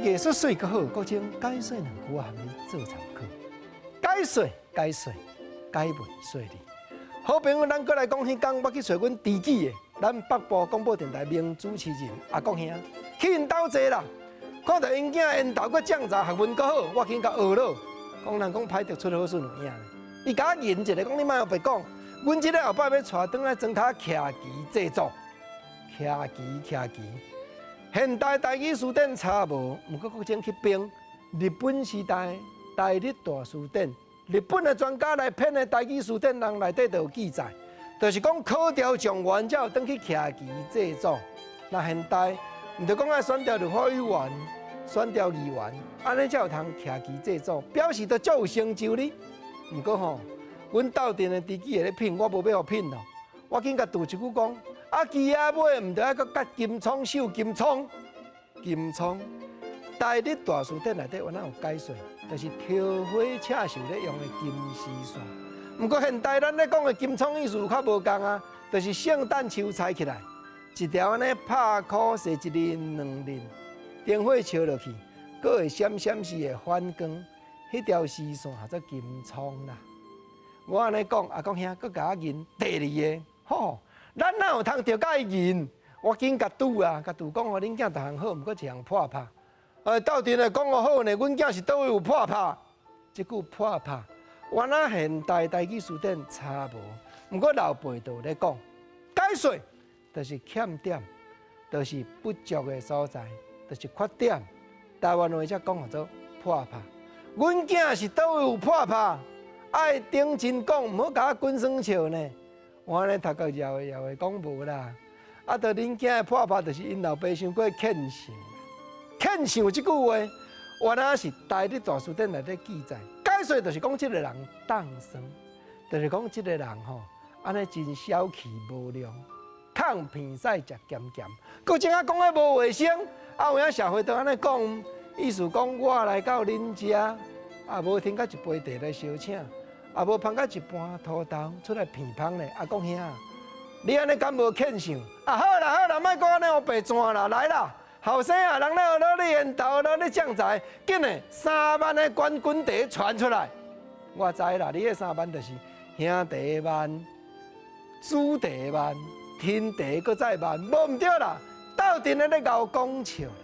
藝術媠閣好，國清解說兩句啊，予你做參考。解說解說解文說理。好朋友，咱閣來講彼工，我去揣阮知己的，咱北部廣播電台名主持人阿國兄，去𪜶兜坐啦，看著𪜶囝緣投閣將才學問閣好，我緊共學囉。講人講歹著出好孫有影，伊共我吟一个，講你莫烏白講，阮這个後擺欲帶轉來莊跤徛旗祭祖，徛旗徛旗。現代台語辭典查無，毋過國清去編日本時代台日大辭典，日本的專家來編的台語辭典，人內底就有記載，就是講考著狀元才有轉去徛旗祭祖。那現代毋著講愛選著立法委員、選著議員，按呢才有通徛旗祭祖，表示都足有成就哩。毋過吼，阮鬥陣的知己會咧品，我無欲予品咯。我緊共賭一句講，啊旗仔尾毋著愛閣結金蔥、繡金蔥、金蔥。台日大辭典內底原來有解說，就是挑花刺繡咧用的金絲線。毋過現代咱咧講的金蔥意思較無仝啊，就是聖誕樹裁起來，一條按呢拍箍踅一輪兩輪，燈火燒落去，閣會閃閃是會反光，彼條絲線叫做金蔥啦。我按呢講，阿國兄閣共我吟第二个，吼，咱哪有通著共伊吟？我緊共賭啊，共賭講哦，恁囝逐項好，毋過一項破拍。鬥陣來講哦好呢，阮囝是佗位有破拍？這句破拍，原來現代台語辭典查無，毋過老輩就有咧講，解說就是欠點，就是不足的所在，就是缺點。台灣話才講叫做破拍。阮囝是佗位有破拍？愛認真講，毋好共我滾耍笑呢。我按呢頭殼搖的搖的講無啦。啊，著恁囝的破拍，就是𪜶老爸傷過欠想。欠想這句話，原來是台日大辭典內底記載。解說就是講這个人當算，就是講這个人吼，按呢真小氣無量，炕鼻屎食鹹鹹。閣怎啊講的無衛生？啊，有影社會都按呢講，意思講我來到恁遮，啊無添甲一杯茶來相請，啊無捧甲一盤土豆出來鼻芳咧。阿國兄，你按呢敢無欠想？啊好啦好啦，莫閣按呢烏白轉啦，來啦！後生啊，人咧學你緣投，學你將才，緊的3萬的冠軍茶傳出來，我知啦，你彼3萬就是兄弟萬、子弟萬、天地閣再萬，無毋對啦，鬥陣咧咧𠢕講笑啦。